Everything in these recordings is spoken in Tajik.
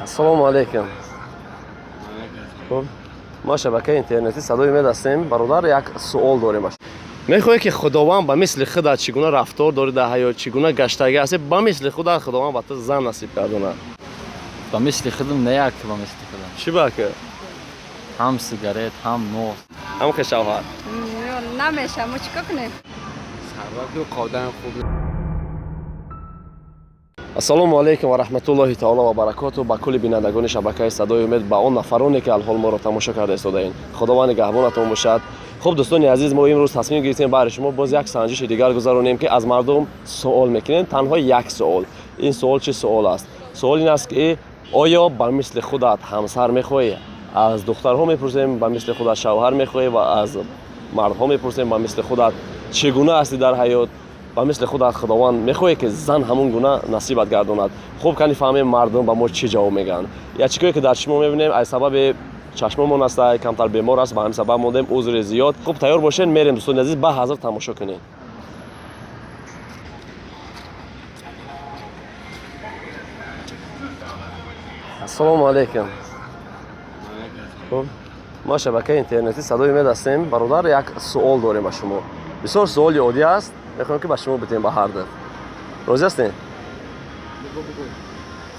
Ассалому алайкум. Хуб, мо шабакаи интернетӣ Садои Умед ҳастем. Бародар, як суол дорем. Мехоҳӣ, ки Худованд ба мисли худат чӣ гуна рафтор дорӣ дар ҳаёт, чӣ гуна гаштагӣ ҳастӣ, ба мисли худат Худованд ба ту зан насиб гардонад? Ба мисли худам не, як ба мисли худам. Чӣ бака? Ҳам сигарет, ҳам нос. Ҳам хе шавҳар. Намеша, мо чикор кунем? Сабаби қодам хуб. Ассалому алайкум ва раҳматуллоҳи таоло ва баракоту ба кулли бинандагони шабакаи Садои Умед, ба он нафароне, ки алҳол моро тамошо карда истодаед. Худованд нигаҳбонатон бошад. Хуб, дӯстони азиз, мо имрӯз тасмим гирифтем баҳри шумо боз як санҷиши дигар гузаронем, ки аз мардум суол мекунем, танҳо як суол. Ин суол чӣ суол аст? Суол ин аст, ки оё ба мисли худат ҳамсар мехоҳӣ? Аз духтарҳо мепурсем, ба мисли худат шавҳар мехоҳӣ, ва аз мардҳо мепурсем, ба мисли худат чӣ гуна ҳастӣ дар ҳаёт, ба мисли худат Худованд мехоҳе, ки зан ҳамун гуна насибат гардонад. Хуб, кани фаҳмем, мардум ба мо чӣ ҷавоб мегӯянд. Ячикое, ки дар шумо мебинем, аз сабаби чашмомон аста, камтар бемор аст, ба ҳамин сабаб мондем, узри зиёд. Хуб, тайёр бошед, мерем, дӯстони азиз, ба ҳазр тамошо кунед. Ассалому алайкум. Хуб, мо шабакаи интернетӣ Садои Умед ҳастем. Бародар, як суол дорем ба шумо. Бисёр суоли оддӣ аст, мехоҳем, ки ба шумо битем, ба ҳар ду. Розӣ ҳастем?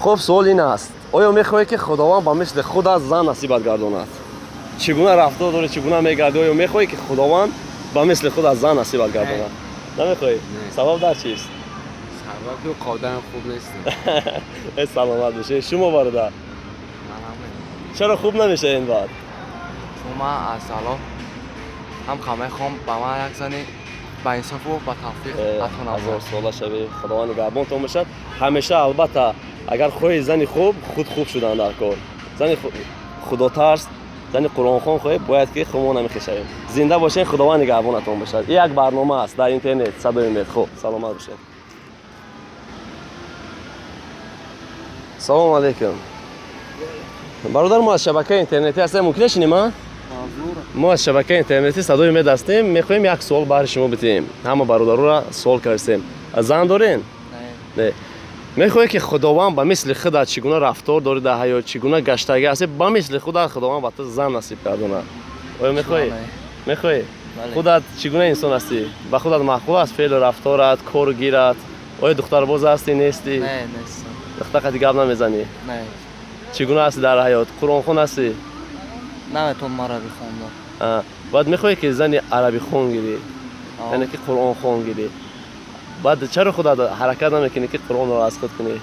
Хуб, суол ин аст: оё мехоҳӣ, ки Худованд ба мисли худат зан насибат гардонад? Чӣ гуна рафтор дорӣ, чӣ гуна мегардӣ, оё мехоҳӣ, ки Худованд ба мисли худат зан насибат гардонад? Намехоҳӣ? Сабаб дар чист? Сабаби қодам хуб нестем. Э, саломат бошед. Шумо, бародар, чаро хуб намешавед баъд? Чун ман аз Аллоҳ ҳам мехоҳам ба ман як зани ба инсофу ба тавфиқ ато 1000 намояд. Сола шавӣ, Худованд нигаҳбонтон бошад ҳамеша. Албатта, агар хоҳӣ зани хуб, худ хуб шудан дар кор. Зани худотарс, зани қуръонхон хоҳӣ, бояд ки худмон намехешавем. Зинда бошед, Худованд нигаҳбонатон бошад. Ин як барнома аст дар интернет, Садои Умед. Хуб, саломат бошед. Салому алайкум, бародар. Мо аз шабакаи интернетӣ ҳастем. Мумкин нешинем, а? Мо аз шабакаи интернетӣ Садои Умед ҳастем. Мехоҳем як суол баҳри шумо битем. Ҳама бародароро суол кардем. Зан дорен? Не. Мехоҳӣ, ки Худованд ба мисли худат чӣ гуна рафтор дорӣ дар ҳаёт, чӣ гуна гаштагӣ ҳастӣ, ба мисли худат Худованд ба ту зан насиб гардонад? Оё мехоҳӣ? Мехоҳӣ? Худат чӣ гуна инсон ҳастӣ? Ба худат маъқул аст феълу рафторат, кору гират? Оё духтарбоз ҳастӣ, нестӣ? Не, нестам. Духтар қати гап намезанӣ? Не. Чӣ гуна ҳастӣ дар ҳаёт? Қуръонхон ҳастӣ? Наметавонам арабӣ хонда. Баъд мехоҳӣ, ки зани арабихон гирӣ, яъне ки қуръонхон гирӣ. Баъд чаро худат ҳаракат намекунӣ, ки қуръонро аз худ кунӣ?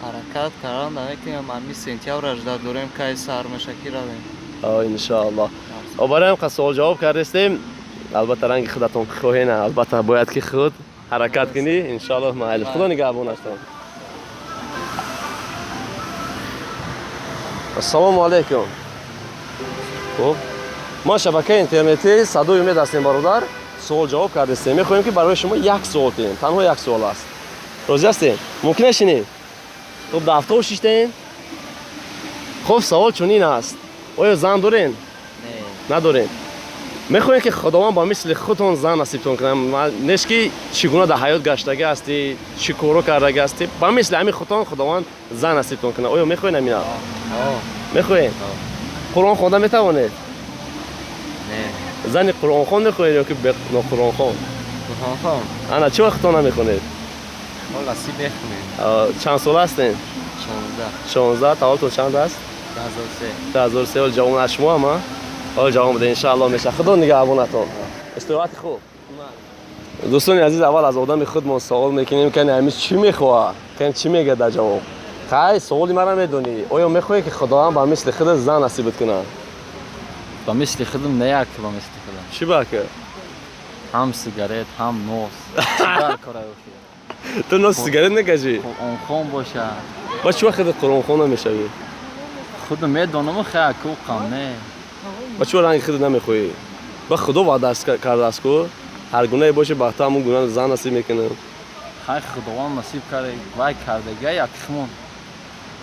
Ҳаракат кардан намекунем. Ами сентябр ждать дорем, кай сар меша, ки равем. Иншоаллоҳ. Барои ҳам суол ҷавоб кардастем. Албатта, ранги худатон хоҳена, албатта, бояд ки худ ҳаракат кунӣ. Иншоаллоҳ, майли, Худо нигаҳбонатон. Ассалому алайкум. Хуб, мо шабакаи интернетӣ Садои Умед ҳастем, бародар. Суол ҷавоб кардастем, мехоҳем, ки барои шумо як суол диҳем. Танҳо як суол аст. Розӣ ҳастем? Мумкин нешинем? Хуб, дар автобус шиштаем. Хуб, савол чунин аст: оё зан дорен? Надорем. Мехоҳем, ки Худованд ба мисли худтон зан насибтон кунад. Неш ки чӣ гуна дар ҳаёт гаштагӣ ҳастӣ, чӣ коро кардагӣ ҳастӣ, ба мисли ҳамин худтон Худованд зан насибтон кунад. Оё мехоҳед ҳамина? Мехоҳед? Қуръон хонда метавонед? Зани қуръонхон мехоҳед ё ки ноқуръонхон? Қуръонхон. Ана, чӣ вақт намехонед? Насиб мехонем. Чанд сола ҳастем? 16. 16. Таваллудтон чанд аст? 2003. 2003. Ҳол ҷавон аз шумо ама ҳол ҷавон буде. Иншааллоҳ, меша. Худо нигаҳбонатон, истироҳати хуб. Дӯстони азиз, аввал аз одами худмон савол мекунем, кани ҳамин чӣ мехоҳад, кани чӣ мегӯяд дар ҷавоб. Хай, саволи мара медонӣ: оё мехоҳӣ, ки Худованд ба мисли худат зан насибат кунад? Ба мисли худам не, як ба мисли худам. Чӣ бака? Ҳам сигарет, ҳам нос. Ту нос, сигарет мекашӣ? Қуръонхон боша. Ба чӣ вақт қуръонхон намешавӣ? Худам медонам, хай куқам не. Ба чӣ ранги худат намехоҳӣ? Ба Худо ваъда кардааст ку, ҳар гунае боше, ба ту ҳамун гуна зан насиб мекунам. Хай, Худованд насиб карда, вай кардага як химон.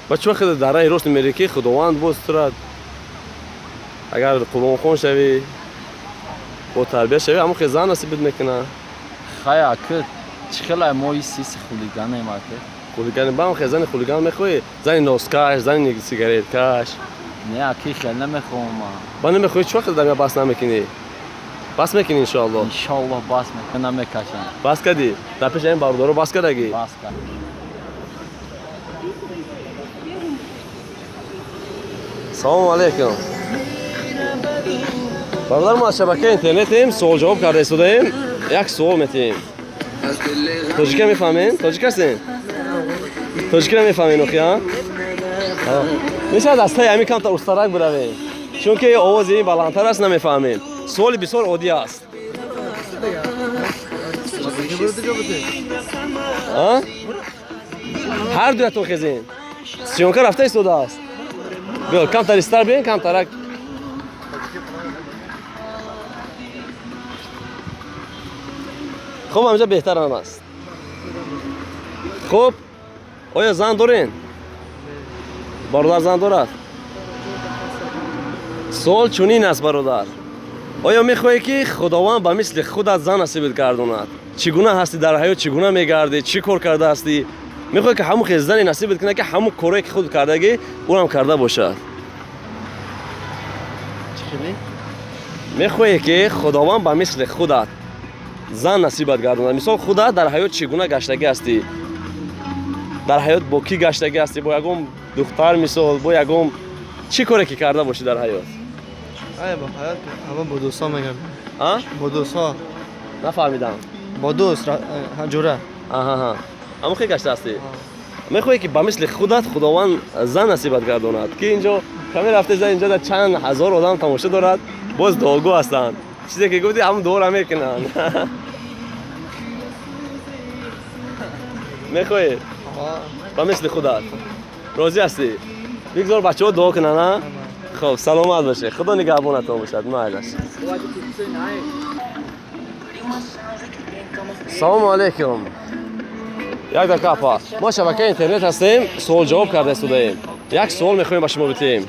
Ба чӣ вақт дар раҳи рост мерӣ, ки Худованд боз тура, агар қуръонхон шавӣ, бо тарбия шавӣ, ҳамон хел зан насибат мекунад. Хай, ака, чӣ хелай, мо исиси хулиганем, ака. Хулиган бам хе зани хулиган мехоҳӣ? Зани носкаш, зани сигареткаш. Не, аки хел намехоҳам ман. Ба намехоҳӣ, чӣ вақт дамя бас намекунӣ? Бас мекунӣ иншоаллоҳ? Иншоаллоҳ бас мекунам, намекашам. Бас кардӣ? Дар пеши ин бародаро бас кардагӣ? Бас кардам. Салому алейкум. Бародар, мо аз шабакаи интернетем, суол ҷавоб карда истодаем. Як суол метиҳем. Тоҷика мефаҳмем? Тоҷик ҳастем? Тоҷикиро мефаҳмем охи, а? Мешавад аз таи ҳамин камтар устарак биравем. Чунки овози ин баландтар аст, намефаҳмем. Суоли бисёр оддӣ аст. А? Ҳар дуятон хезем. Съёмка рафта истодааст. Биё, камтар истар биён, камтарак. Хуб, ҳаминҷа беҳтарам аст. Хуб, оё зан дорен? Бародар зан дорад? Суол чунин аст, бародар. Оё мехоҳӣ, ки Худованд ба мисли худат зан насибат гардонад? Чӣ гуна ҳастӣ дар ҳаёт, чӣ гуна мегардӣ, чӣ кор карда ҳастӣ? Мехоҳӣ, ки ҳамун хел зане насибат кунад, ки ҳамун корое, ки худ кардагӣ, ӯрам карда бошад? Мехоҳӣ, ки Худованд ба мисли худат зан насибат гардонад? Мисол, худат дар ҳаёт чӣ гуна гаштагӣ ҳастӣ? Дар ҳаёт бо кӣ гаштагӣ ҳастӣ? Бо ягон духтар, мисол, бо ягон чӣ коре ки карда бошӣ дар ҳаёт? Ай, бо ҳаёт ҳама бо дӯстҳо мегардам. А? Бо дӯстҳо. Нафаҳмидам. Бо дӯст, ҷура. Аҳаҳа. Ҳамон хел гашта ҳастӣ? Мехоҳӣ, ки ба мисли худат Худованд зан насибат гардонад, ки инҷо каме рафта зан инҷо дар чанд ҳазор одам тамошо дорад, боз дуогӯ ҳастанд. Чизе ки гуфтӣ, ҳамон дуоро мекунанд. Мехоҳӣ? Ба мисли худат. Розӣ ҳастӣ? Бигзор бачаҳо дуо кунанд, а? Хуб, саломат бошед. Худо нигаҳбонатон бошад. Майлаш. Салому алейкум. Як дақиқа, апа. Мо шабакаи интернет ҳастем, суол ҷавоб карда истодаем. Як суол мехоҳем ба шумо битиҳем.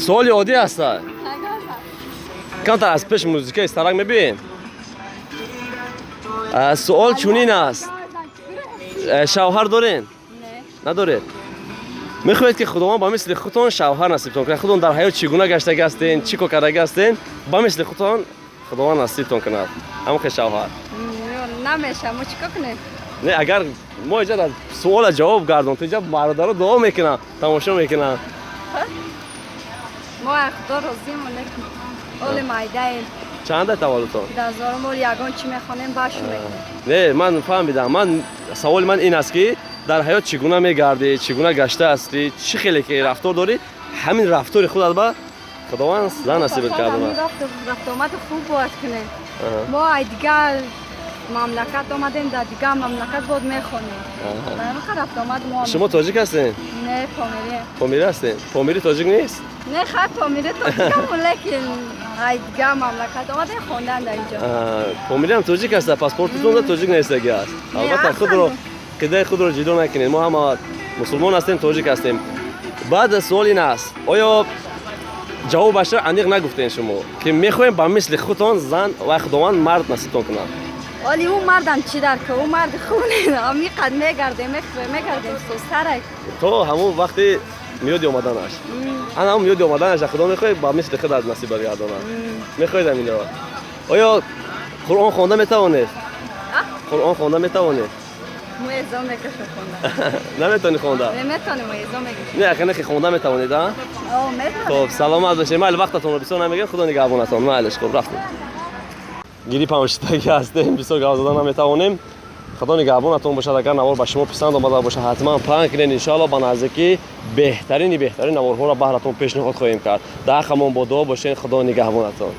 Суоли оддӣ аст. Камтар аз пеш музикаи старак мебием. Суол чунин аст. Шавҳар дорен? Надоред? Мехоҳед, ки Худованд ба мисли худтон шавҳар насибтон кунад? Худтон дар ҳаёт чӣ гуна гаштагӣ ҳастен, чӣ кор кардагӣ ҳастен, ба мисли худтон Худованд насибтон кунад ҳамон хел шавҳар. Намеша, мо чӣ кор кунем? Не, агар мо инҷа дар суола ҷавоб гардон, то инҷа бародаро дуо мекунанд, тамошо мекунанд. Мо аз Худо розием, лекин оли майдаем. Чанда таваллудтон? Дазор мо ягон чӣ мехонем, башу мекунем. Не, ман фаҳмидам. Ман саволи ман ин аст, ки дар ҳаёт чӣ гуна мегардӣ, чӣ гуна гашта ҳастӣ, чӣ хеле ки рафтор дорӣ, ҳамин рафтори худат ба Худованд зан насибат гардонад. Рафтуомади хуб бояд кунем. Мо ай дигар мамлакат омадем, дар дигар мамлакат боз мехонем. Рафтуомад мо. Шумо тоҷик ҳастен? Не, помирӣ. Помирӣ ҳастен? Помирӣ тоҷик нест? Не, хай, помирӣ тоҷикам, лекин ай дигар мамлакат омадем хондан дар инҷо. Помирӣ ҳам тоҷик аст, паспортитон тоҷик нестаги аст. Албатта, худро қидаи худро ҷидо накунед. Мо ҳама мусулмон ҳастем, тоҷик ҳастем. Баъд суол ин аст, оё ҷавобашро аниқ нагуфтем шумо, ки мехоҳем ба мисли худтон зан ва Худованд мард насибтон кунад? Оли ӯ мардам чӣ дар ка, ӯ марди хуб не. Амиқад мегардем, мехӯрем, мегардем, состарай. То ҳамон вақти миёди омаданаш. Ана ҳамон миёди омаданаш Худо мехоҳед ба мисли худат насибат гардонад. Мехоҳед ҳаминро? Оё Қуръон хонда метавонед? Қуръон хонда метавонед? Муэзо мекашам хонда. Наметавонӣ хонда? Наметавонем, муэзо мекашам. Не, ахи нахи хонда метавонед, а? О, метавонем. Хуб, саломат бошед. Майли, вақтатонро бисёр намегирем, Худо нигаҳбонатон. Майлиш, хуб, рафтем. Гирипам шидаги ҳастем, бисёр гап зада наметавонем. Худо нигаҳбонатон бошад. Агар навор ба шумо писанд омада бошад, ҳатман паҳн кунед. Иншоалло ба наздикӣ беҳтарини беҳтарин наворҳоро баҳратон пешниҳод хоҳем кард. Дар ҳаққамон бо дуо бошед. Худо нигаҳбонатон.